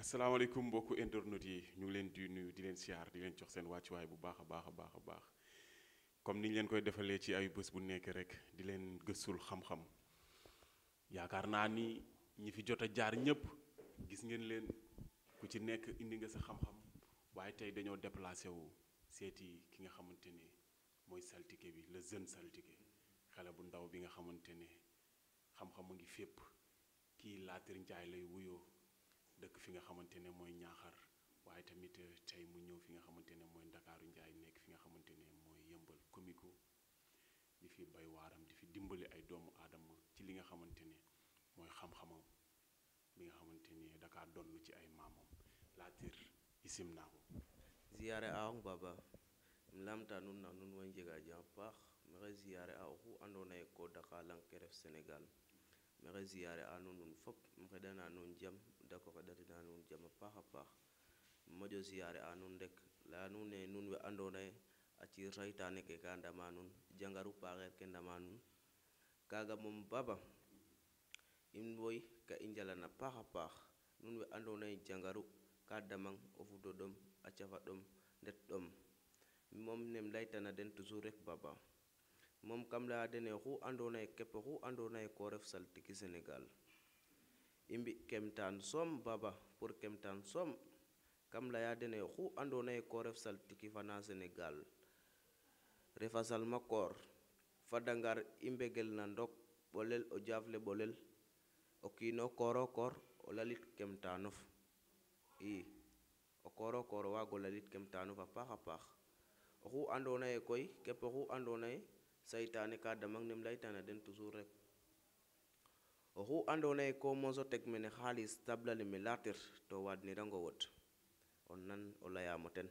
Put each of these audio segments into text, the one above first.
asalaamaaleykum mbokku internet yi ñu ngi leen di nuyu di leen siyaar di leen jox seen wàccuwaay bu baax a baax a baax a baax comme ni ñu leen koy defalee ci ay bés bu nekk rek di leen gëstul xam-xam yaakaar naa ni ñi fi jot a jaar ñëpp gis ngeen leen ku ci nekk indi nga sa xam-xam waaye tey dañoo déplacé wu seeti ki nga xamante ne mooy saltige bi le jeune saltige xale bu ndaw bi nga xamante ne xam-xam a ngi fépp kii Latir Njaay lay wuyoo dëkk fi nga xamante ne mooy ñaaxar waaye tamit tey mu ñëw fi nga xamante ne mooy ndakaaru njaay nekk fi nga xamante ne mooy yëmbal comico di fi bay waaram di fi dimbali ay doomu aadama ci li nga xamante ne mooy xam-xamam bi nga xamante ne dakaa donn ci ay maamam Latir isim naa ko ziyaare a ong baba im lamta nun na nun way njega jam paax maxey ziyaare a oxu andoona yee ko daka lang ke ref Sénégal maxey ziyaare a nuun fop xeɗana nuun jam dako xeɗatina nuun jam a paax a paax moƴo ziyaare a nuun rek laya nuun ne nuun we andoona yee a ciir saytaane ke ka ndama nuun jangaru paaxeer ke ndama nuun kaaga moom baba in woy ka i njalan a paax a paax nuun we andoona yee jangaru ka damang o fudo ɗom a cafa ɗom ndet ɗom moom nem laytana den toujours rek baba moom kam laya dene oxu andoona yee képp oxu andoona yee ko ref saltiki Sénégal i mbi kemtaan soom baba pour kemtaan soom kam laya dene oxu andoona yee ko ref saltiki fana Sénégal refa salmakoor fada ngar i mbegel na ndok ɓolel o jaafle ɓolel o kiino kooro koor o lalit kemtaanof i o kooro koor o waago lalit kemtaanof a paax a paax oxu andoona yee koy képp oxu andoona yee saytaane ka damang nem laytana den toujours rek oxu andoona yee ko moso teg mene xaalis table ale me Latir to waadnirango wod o nan o layaamo ten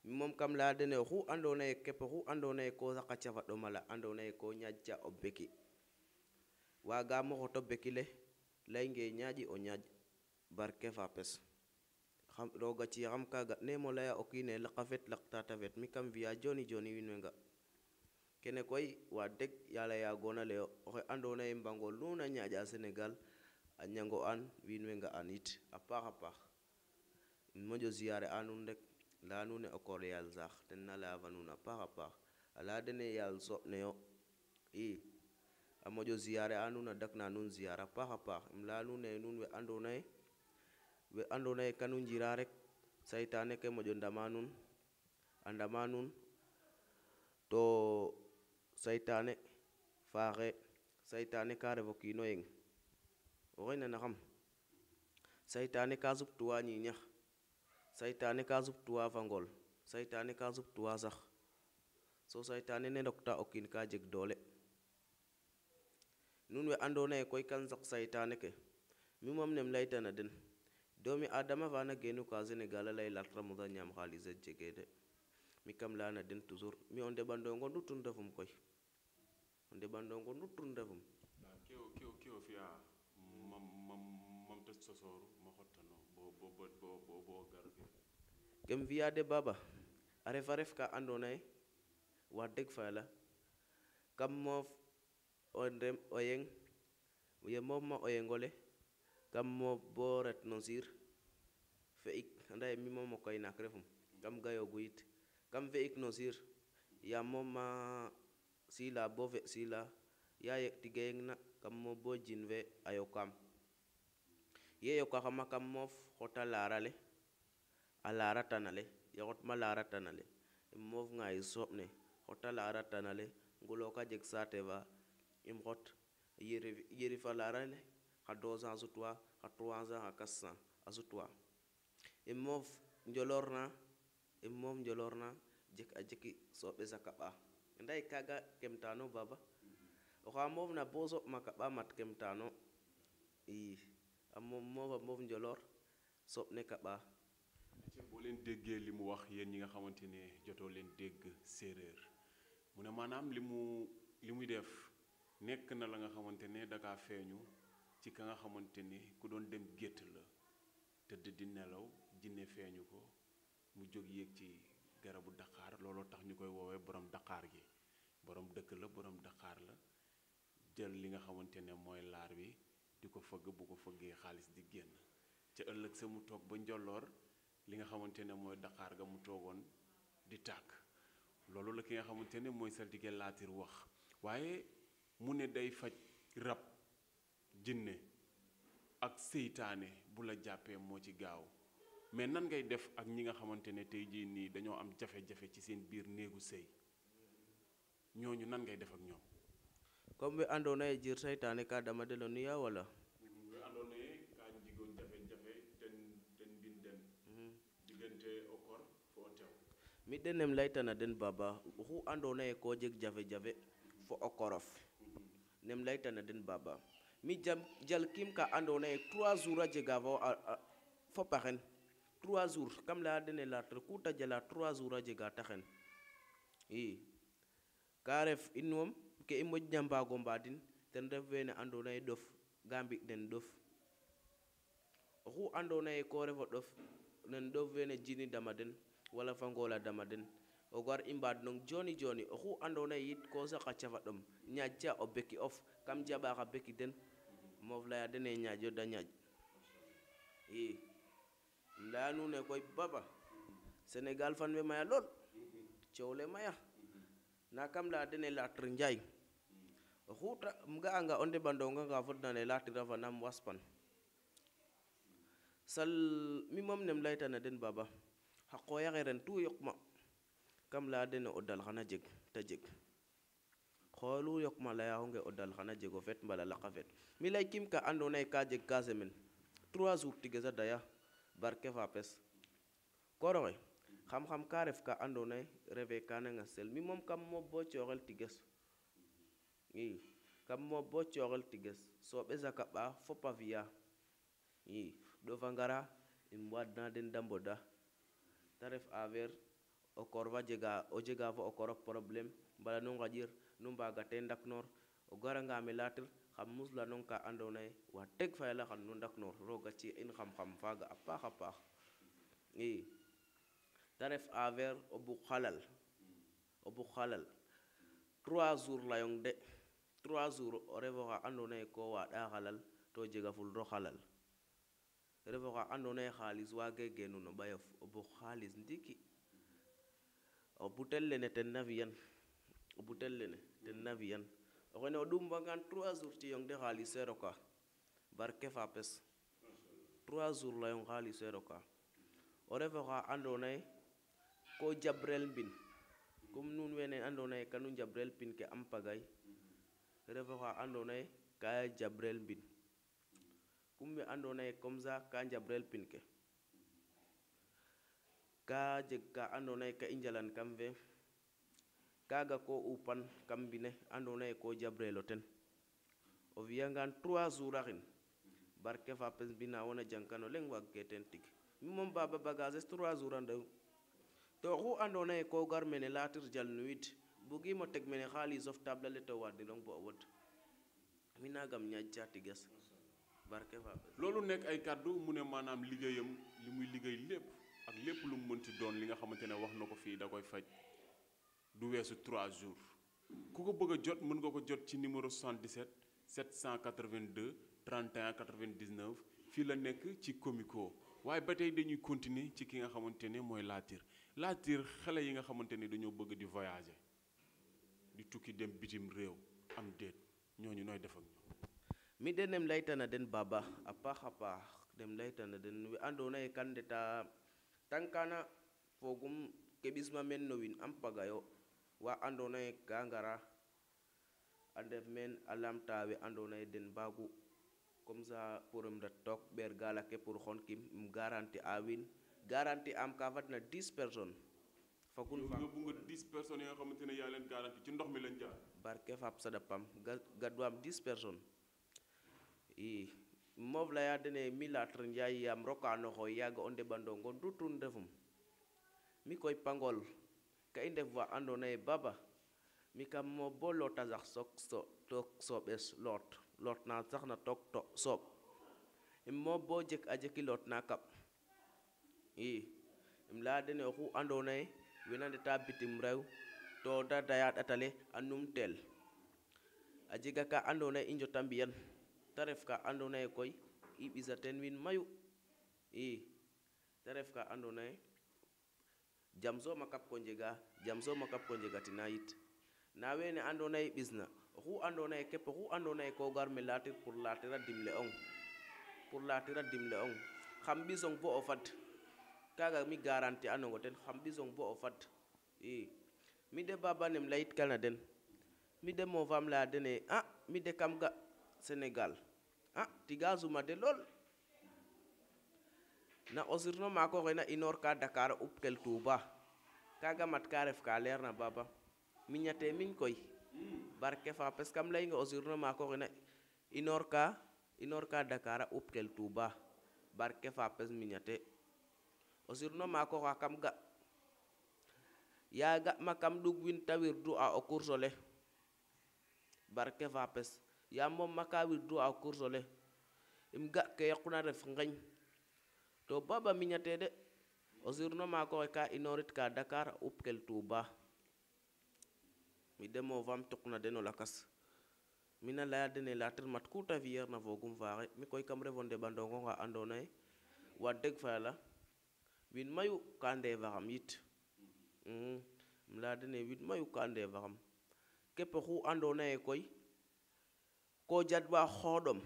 mi moom kam laya dene oxu andoona yee képp oxu andoona yee ko saqa cafa ɗom ala andoona yee ko ñaaƴta o beki waagaamo xot o beki le layngee ñaaƴi o ñaaƴ barke fa pes roog a ci'axam kaaga neemo laya o kiin ee laqa fet laqta ta fet mi kam fi'a joni joni wiin we nga kene koy wax deg yàlla yaagoona layo oxe andoona yee mbangool nu na ñaaƴa Sénégal a ñango an wiin we nga'an it a paax a paax in moƴo ziyaare a nuun rek laya nuun ne o koor yaal saax ten na laya fa nuun a paax a paax a laya dene yaal soɓ ne yo i a moƴo ziyaare a nuun a dakna nuun ziyaar a paax a paax im laya nuun ne nuun we andoona yee kanu njira rek saytaane ke moƴo ndama nuun a ndama nuun to saytaane faaxe saytaane ka ref o kiino yeng oxey nanaxam saytaane ka suptuwa ñiiñax saytaane ka suptuwa fa ngol saytaane ka suptuwa sax so saytaane ne ndokta o kiin ka jeg doole nuun we andoona yee koy kan saq saytaane ke mi moom nem laytana den doomi adama fa na geenu ka Sénégal a lay Latir a mosa ñaam xaalis a jegee de mi kam layana den toujours mi o ndeɓandongo nduttun refum koy o ndeɓandongo nduttun refum keo fi'a mam tes sosooru ma xottano bo gar fi kem fi'a de baba a refa ref ka andoona yee wax deg fa yala kam moof o yeng ye moofma o yengole kam moof bo ret no siir fe'ik anda ye mi moom o kay naak refum kam gayoogu yit kam fe'ik no siir yaam moom ma sila bo fe sila ya tige yeng na kam moof bo jin fe a yokaam ye yokaxama kam moof xota laara le a laara tana le ye xotma laara tana le im moof ŋaay sooɓ ne xota laara tana le ngulooka jeg saate fa im xot yeri fa laara le xa 200 sutwa xa 300 xa 400 a sutwa im moof njolor na jek a jeki sooɓes a kaɓa anda ye kaaga kemtaano baba oxa moofna bo soɓma kaɓa mat kemtaano i a moofa moof njolor soɓ ne kaɓa boo leen déggee li mu wax yéen ñi nga xamante ne jotoo leen dégg séeréer mu ne maanaam li muy def nekk na la nga xamante ne dakaa feeñu ci ka nga xamante ni ku doon dem gétt la tëdd di nelaw jinne feeñu ko mu jóg yéeg ci garabu daqaar looloo tax ñu koy woowee borom daqaar gi borom dëkk la borom daqaar la jël li nga xamante ne mooy laar bi di ko fëgg bu ko fëggee xaalis di génn ca ëllëg sa mu toog ba njolloor li nga xamante ne mooy daqaar ga mu toogoon di tàkk loolu la ki nga xamante ne mooy saltige Latir wax waaye mu ne day faj rab jinne ak seytaane bu la jàppee moo ci gaaw mais nan ngay def ak ñi nga xamante ne tey jii nii dañoo am jafe-jafe ci seen biir néegu sëy ñooñu nan ngay def ak ñoom comme ɓe andoona ye jir seytaane ka dama de lo nuya wala ɓe andoona ye ka jigoon jafe-jafe ten mbin den diggante o kor fo o tew mi de nem laytana den baba oxu andoona ye ko jeg jafe-jafe fo o korof nem laytana den baba mi jalkim ka andoona ye 3 jours a jega fo paxen 3 jours kam laya dene Latir ku ta jala 3 jours a jega taxen i ka ref in moom ke i moƴna mbaago mbaadin ten ref wene andoona ye ɗof ga mbi den ɗof oxu andoona ye ko refo ɗof nen ɗof wene jini dama den wala fa ngoola dama den o gar i mbaad nong joni joni oxu andoona ye yit ko saqa cafa ɗom ñaaƴca o beki of kam jaɓa xa beki den moof laya dene ñaaƴo da ñaaƴ i laya nuune koy baba Sénégal fan we maya lool coow le maya nda kam laya dene Latir Njaay oxu um ga'anga o ndeɓandonga nga fodna ne Latir a fanam waspan sal mi moom nem laytana den baba xa qooyaxe ren tout yoqma kam laya dene o dal xana jeg ta jeg xoolu yoqma layaxonge o dal xana jeg o fet mbala laqa fet mi lay kim ka andoona ye ka jeg ka semaine 3 jours tige sa daya barke fa pes koroxe xam-xam ka ref ka andoona ye refe ka nanga sel mi moom kam moof bo cooxel tiges i kam moof bo cooxel tiges sooɓe saka ɓa fopa fiya i ɗofa ngara im waadna den da mboda te ref affaire o koor fa o jega fo o korof problème mbala nu ngaƴir nu mbaaga te ndaknoor o garanga me Latir xam musla nong ka andoona ye wax deg fa yala xan nu ndaknoor roog a ci in xam-xam faaga a paax a paax i te ref affaire o bug xalal 3 jours layong de 3 jours o refo xa andoona ye ko waaɗa xalal to jegaful ro xalal refo xa andoona ye xaalis waage geenu no ɓayof o bug xaalis ndiki o butel lene ten na fi'an o xene o ɗumwangan 3 jours ciyong de xaalis fe roka barke fa pes 3 jours layong xaalis fe roka o refo xa andoona ye ko jabrel mbin comme nuun wene andoona ye kanu njabrel pin ke am pagay refo xa andoona ye ka jabrel mbin comme we andoona ye comme ça ka njabrel pin ke ka jeg ka andoona ye ka i njalan kam fe kaaga ko upan kam mbine andoona ye ko jabrelo ten o fi'angaan 3 jours axin barke fa pes mbina wona jangkano leŋ waagke teen tig mi moom baba bagages 3 jours a ndeyu to oxu andoona ye ko gar mene Latir jalnuwid bugimo teg mene xaalisof table ale to waadinong bo o wod mi naagam ñaaƴca tiges barke fa pes loolu nekk ay kàddu mu ne maanaam liggéeyam li muy liggéey lépp ak lépp lu mu mënti doon li nga xamante ne wax na ko fii da koy faj du weesu 3 jours ku ko bëgg a jot mën nga ko jot ci numéro 77 782 31 99 fii la nekk ci Comico waaye ba tey dañuy continuer ci ki nga xamante ne mooy Latir xale yi nga xamante ne dañoo bëgg di voyager di tukki dem bitim réew am déet ñooñu nooy def ak ñoom mi de nem laytana den baba a paax dem laytana den we andoona ye kan ndeta tankana fogum ke ɓisma men no win am pagayo wa andoona ye ka ngara a ndef meen a lamta we andoona ye den mbaagu comme ça pour um ret took ɓeer galake pour xon kim um garanti a wiin garanti am ka fadna 10 personnes fagun fa yóbbu nga 10 personnes yi nga xamante ne yaa leen garanti ci ndox mi lañ jaar barke fap sadapam gadwaam 10 personnes i moof laya dene mi Latir Njaay yaam roka no xooy yaaga o ndeɓandongo ndutun refum mi koy pangol ka i ndef wa andoona ye baba mi kam moof bo loota sax took sooɓes loot na sax na took to sooɓ im moof bo jek a jeki loot na kaɓ i im laya dene oxu andoona ye wena ndeta bitim rew to da daya ɗatale a numtel a jega ka andoona ye i njota mbi'an te ref ka andoona ye koy i ɓisa teen wiin mayu i te ref ka andoona yee jam soom a kap ko njega jam soom a kap ko njegatina yit na wene andoona yee ɓisna oxu andoona yee képp oxu andoona yee ko gar me latir pour latira dimle'ong xam ɓisong bo o fad kaaga mi garanti anongo ten xam ɓisong bo o fad i mi de baba nem layitkana den mi de moofaam laya dene mi de kam ga Sénégal tiga suma de lool na o sirno maak oxe na inoor ka Dakar a upkel Touba kaaga mat ka ref ka leer na baba miñate miñ koy barke fa parce que kam layinge o sirno maak oxe na inoor ka Dakar a upkel Touba barke fa pes miñate o sirno maak oxa kam ga ya ga ma kam ɗug win te wirdu a o course ole barke fa pes ya moom ma ka wirdu a o course ole im ga ke yoqna ref ngeñ to baba miñate de o sirno maak oxe ka inorit ka Dakar a upkel Touba mi de moofaam tuqna den o lakas mina leya dene latir mat ku te fiyeer na fogum faaxe mi koy kam refo ndeɓandongo nga andoona yee wax deg fa yala win mayu ka ndeefaxam yit im leya dene win mayu ka ndeefaxam képp oxu andoona yee koy ko jadwa xooɗom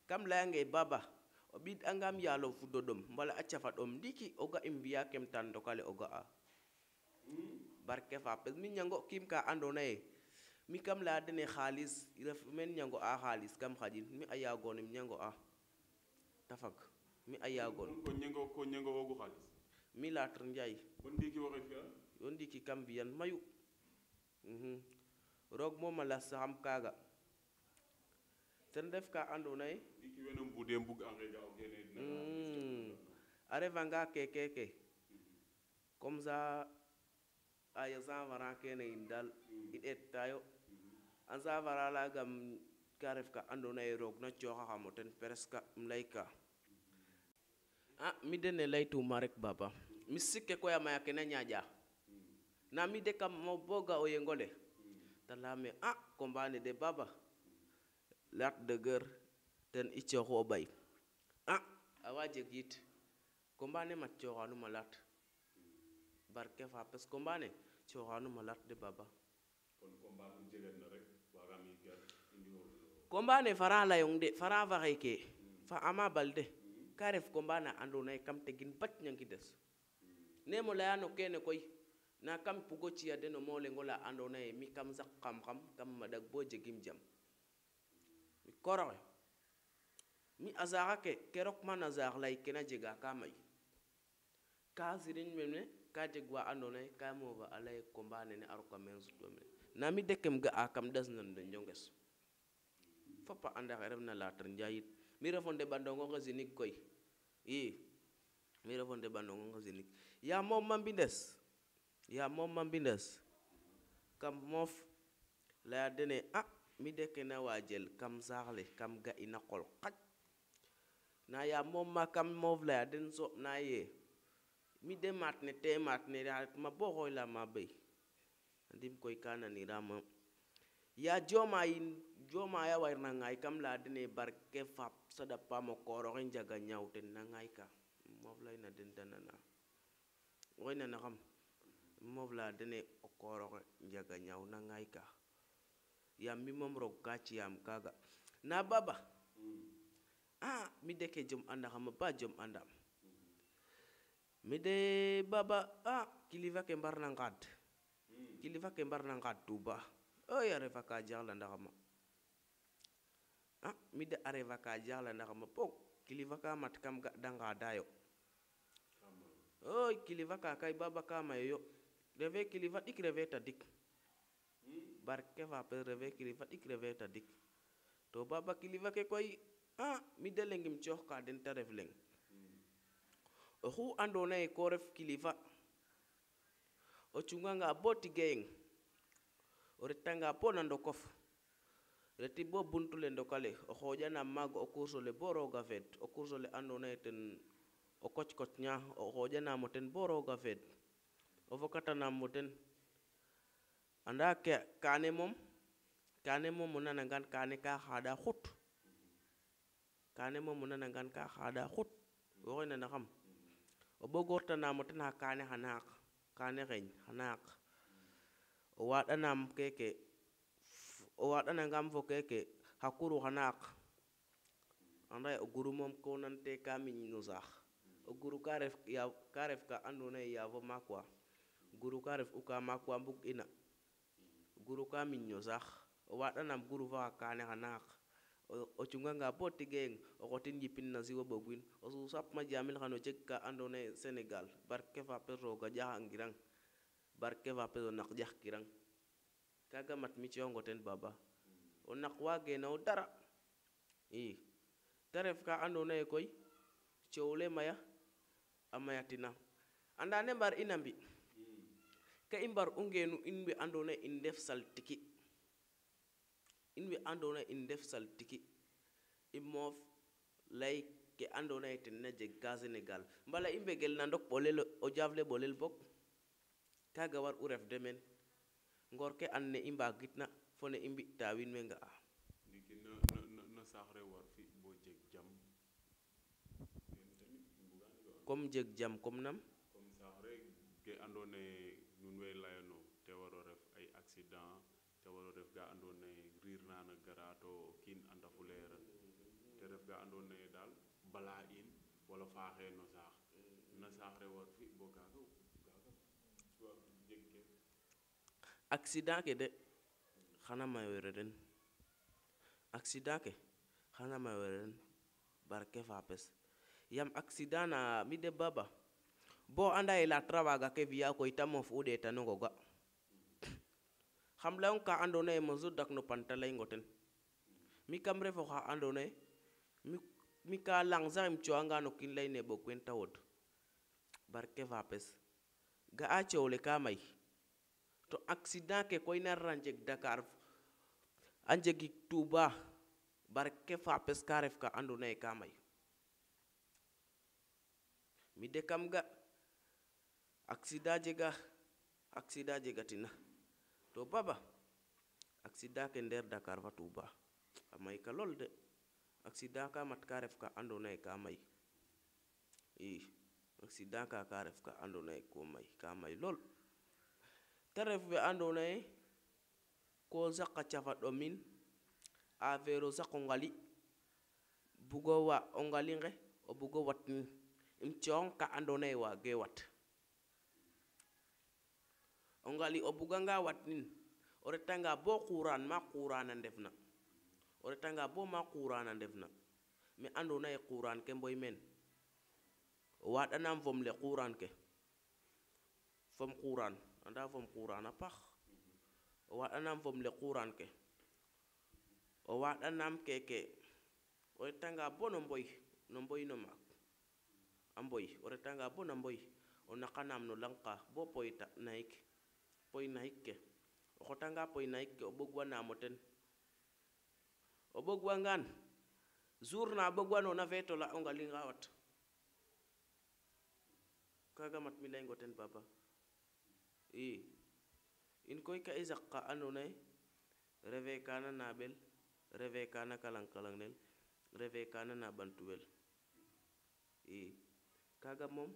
kam leyange baba o ɓiid angam yaalo fudo ɗom mbala a cafa ɗom ndiki o ga im fiya kem tan ndokale o ga'a barke fa pes mi ñango kiim ka andoona yee mi kam leya dene xaalis ref men ñango a xaalis kam xaƴin mi a yaagoon im ñango a te fag mi a yaagoon ko ñango oogu xaalis mi Latir Njaay bon ndiki waxey fi'a yo ndiki kam fiyan mayu roog moom a las saxam kaaga ten ref ka andoona yee ndiki wene mbude mbug a ngega o gene a refanga keke comme ça aya 100 francs kene yin daal i ɗeettayo a 100 francs laagam ka ref ka andoona yee roog na cooxaxam o ten presque um layka mi de ne laytuma rek baba mi sikke koy a maya kena ñaaƴa na mi de kam mo bo ga o yengole te leyame combat ne de baba Lac de Guiers ten i cooxu o ɓay awa jeg yit combat ne mat cooxanuma Lat barke fa parce que combat ne cooxanuma Lat de baba kon combat um jeget na rek wagam yi gar indi combat ne fara layong de fara faxe ke fa Ama Baldé ka ref combat na andoona yee kam tegin bac ñangides nemo leya no kene koy na kam pugo ciya den o molengo la andoona yee mi kam sak xam-xam kam maɗag bo jegim jam mi koroxe mi a saaxa ke rokma na saax lay kena jega ka may ka siriñ mene ka jeg wa andoona yee ka moofa a lay combat nene a roka meen sutwa mene na mi de kem ga'a kam dasnan de njonges fop a anda xe refna Latir Njaay yit mi refo ndeɓandongo nge sinig koy mi refo ndeɓandongo nge sinig ya moom ma mbindes kam moof leya dene mi de kena waajel kam saax le kam ga ina qol xaj na ya moom ma kam moof leya den so na ye mi de maat ne te maat ne ma bo xooyla ma bay andim koy ka nanirama ya Diomaye a warna ngaay kam leya dene barke fap saɗa paam o kooroxe njaga ñaaw ten na ngaay ka moof layna den de nana oxey nana xam moof leya dene o kooroxe njaga ñaaw na ngaay ka yaam mi moom roog ka ciyaam kaaga na baba mi de ke jom andaxama ba jom andam mi de baba kilifa ke mbarna ngaad Touba a refa ka jaxla ndaxama mi de a refa ka jaxla ndaxama boog kilifa ka mat kam ga de ngaadayo kilifa ka kay baba ka mayo yo refe kilifa ɗik refe tadik barke fa pes refe kilifa ɗik refe tadik to baba kilifa ke koy mi de lengim coox ka den te ref leng oxu andoona yee ko ref kilifa o cunganga bo tigeyeng o retanga bo na ndokof reti bo buntu le ndokale o xooƴanam maaga o course ole bo rooga feed o course ole andoona yee ten o koc ña o xooƴanaam o ten bo rooga feed o fokatanaam o ten anda kaane moom o nanangaan kaane ka xaaɗa xut woxoy nana xam o ɓogortanamo ten xa kaane xa naaq kaane xeeñ xa naaq o waɗanam keke o waɗanangam fo keke xa kuru xa naaq anda ye o guru moom ko nante ka miñ no saax o guru ka ref ka andoona ye yaafo maak wa guru ka ref u ka maak wa mbug ina guru ka miñ no saax o waɗanam guru fa xa kaane xa naaq o cunganga bo tigeyeng o xotin yipin na siwo ɓogwin o susap ma jamil xano jeg ka andoona ye Sénégal barke faapes roog a ƴaxangirang barke faapes o naq ƴaxkirang kaga mat mi ciyongo ten Baba o naq waageno dara i te ref ka andoona ye koy coow le maya a mayatina anda ne mbar ina mbi ka i mbar u ngenu in we andoona ye in ndef saltiki in we andoona ye in ndef saltiki i moof lay ke andoona ye ten na jeg ka Sénégal mbala i mbegel na ndok ɓolel o jaafle ɓolel bok kaga war u ref de meen ngor ke and ne i mbagitna fo ne i mbi'ta wiin we nga'a ndiki no saax re war fi bo jeg jam comme jeg jam comme nam comme saax re ke andoona ye nun way layano te waro ref ay accident te waro ref ga andoona ye riir nana gara to o kiin andafuleran te ref ga andoona ye daal bala in wala faaxe no saax na saax re war fi bo kaga jeg ke accident ke de xana mayoore den accident ke xana mayoore den barke faapes yam accident na mi de Baba bo anda ye la trawaga ke fi'a koy ta moof u ɗeetano ngoga xam layong ka andoona ye mosu dak no pan ta layongo ten mi kam ref oxa andoona ye mi ka lang sax im cooxanga no kiin lay ne ɓog wen te wod barke faapes ga'a coow le ka may to accident ke koy narra njeg Dakar a njegik Touba barke faapes ka ref ka andoona ye ka may mi de kam ga accident jegatina to Baba accident ke ndeer Dakar fa Touba a may ka lool de accident ka mat ka ref ka andoona ye ka may i accident ka ref ka andoona ye ka may lool te ref we andoona ye ko saqa cafa ɗomin affaire o saqo ngali bugo wa o ngali nge o bugo watnin im cooxong ka andoona ye waage wat o ngali o buganga watnin o retanga bo xuraan ma xuraan a ndefna o retanga bo ma xuraan a ndefna me andoona ye xuraan ke mboy meen o waɗanam fom le xuraan ke fom xuraan anda fom xuraan a paax o waɗanam fom le xuraan ke o waɗanam keke o retanga bo no mboy no maak a mboy o retanga bo na mboy o naqanam no lang ka bo poy naxik ke o xotanga poy naxik ke o ɓogwanamo ten o ɓogwangaan jour na ɓogwanona feetola o ngalinga wat kaga mat mi leyongo ten Baba i in koy ka i saq ka andoona ye refe kaana naaɓel refe kaana kalang nel refe kaana na ɓantuwel i kaga moom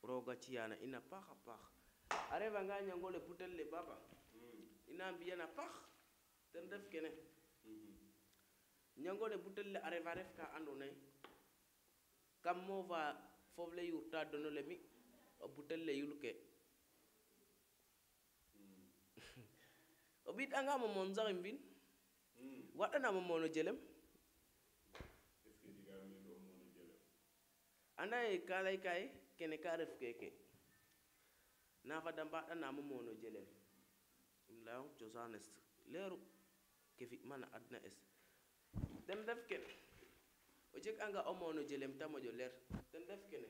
rooga ciyana in a paax a paax a refanga ñangole putel le Baba ina mbi'an a paax ten ref kene ñangole butel le a ref ka andoona ye kam moofa foof le yuurta dono le mi o butel le yulke o ɓiɗ'angam o moon sax im fin waɗanam o moon o jelem anda ye ka lay ka ye kene ka ref keke na fada mbaɗanam o moon o jelem im layong cosanes leeru ke fi'ma na adna es ten ref kene o jeg anga o moon o jelem te moƴo leer ten ref kene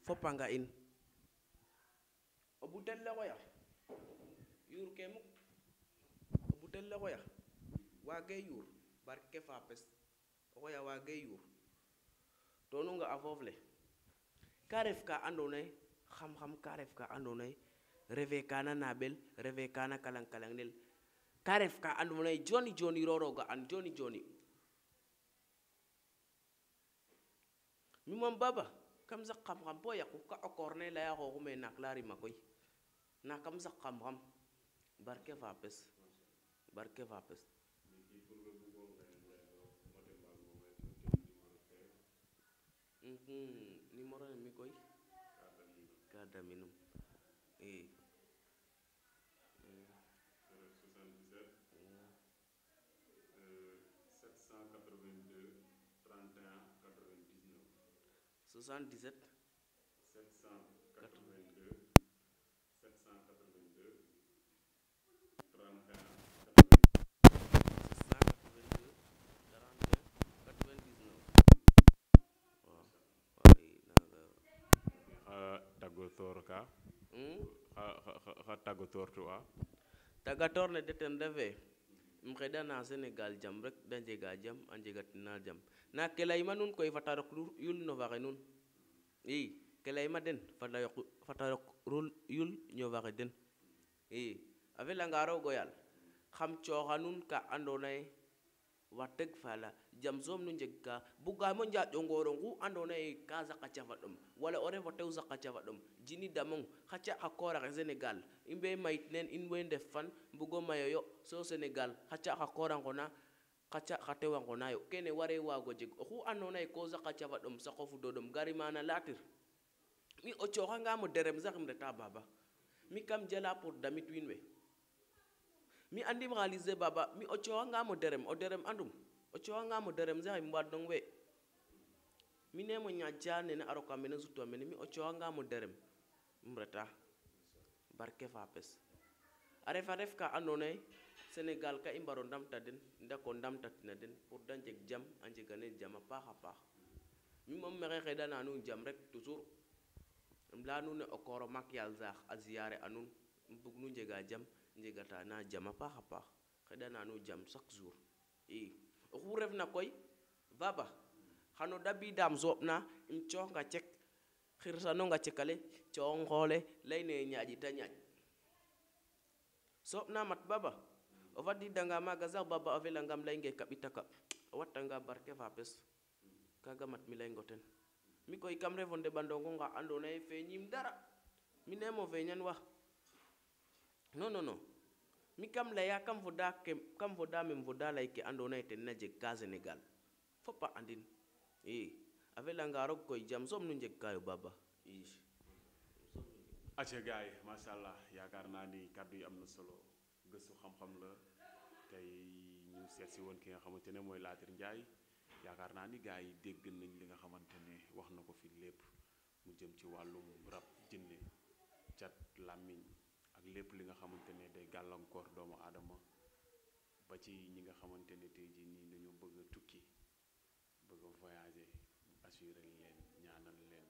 fopanga in o butel le xoya yuur ke muk o butel le xoya waage yuur barke fapes o xoya waage yuur to nu nga a foof le ka ref ka andoona yee xam-xam ka ref ka andoona yee refe kana naɓel refe kana kalang nel ka ref ka andoona yee joni joni roroga an joni joni mi moom baba kam sak xam-xam bo yaqu ka o koor ne leya xooxume naak la rima koy na kam sak xam-xam barke fapes numéro ne mi koy ka daminum i 77 taggotor ka xa taggotor tu'a tagator ne de ten refe im xeɗana Sénégal jam rek da njega jam a njegatina jam na ke layma nuun koy fata rok yul no faxe nuun i ke layma den fata rok yul ñofaxe den i a felanga roog o yaal xam cooxa nuun ka andoona yee wax deg fa yala jam soom nu njeg ka bugaamo njaaƴo ngoor oxu andoona yee ka saqa cafa ɗom wala o ref o tew saqa cafa ɗom jini damong xa ca xa koor axe Sénégal i mbe mayit neen in way ndef fan mbugo mayo yo so Sénégal xa ca xa koor a nqona xa ca xa tew a nqonaayo kene ware waago jeg oxu andoona yee ko saqa cafa ɗom saqo fudo ɗom gari maana latir mi o cooxangaam o derem sax im reta baba mi kam jala pour damit wiin we mi andim xaalis de baba mi o cooxangaam o derem andum o cooxangaam o derem sax im waadnong we mi nemo ñaaca nene a roka mene sutwa mene mi o cooxangaam o derem im reta barke fapes a ref ka andoona yee Sénégal ka i mbaro ndamta den ndako ndamtatina den pour da njeg jam a njegane jam a paax a paax mi moom maxey xeɗana nuun jam rek toujours im leya nuun ne o koor o mak yaal saax a ziare a nuun bug nu njega jam njegata na jam a paax a paax xeɗana nu jam chaque jour i oxu refna koy baba xano dabidam sooɓna im cooxnga cek xirsanonga cekale coox ngoole leyne ñaaƴita ñaaƴ sooɓna mat baba o fadidanga maaga sax baba a felangam leynge kaɓita kaɓ o wattanga barke fapes kaga mat mi leyngo ten mi koy kam refo ndeɓandongo nga andoona yee feeñim dara mi nemo feeñan wa non non non mi kam leya kam foda mem foda lay ke andoona yee ten na jeg ka Sénégal fop a andin i a felanga roog koy jam soom nu njeg kayo baba i acca gaay machallah yaakaar naa ni kàddu yi am na solo gëstu xam-xam la tey ñu seet si woon ki nga xamante ne mooy Latir Ndiaye yaakaar naa ni gars yi dégg nañ li nga xamante ne wax na ko fi lépp mu jëm ci wàllum rab jinne cat làmmiñ ak lépp li nga xamante ne day gàllankoor doomu aadama ba ci ñi nga xamante ne tey jii nii dañoo bëgg a tukki bëgg a voyager assuré leen ñaanal leen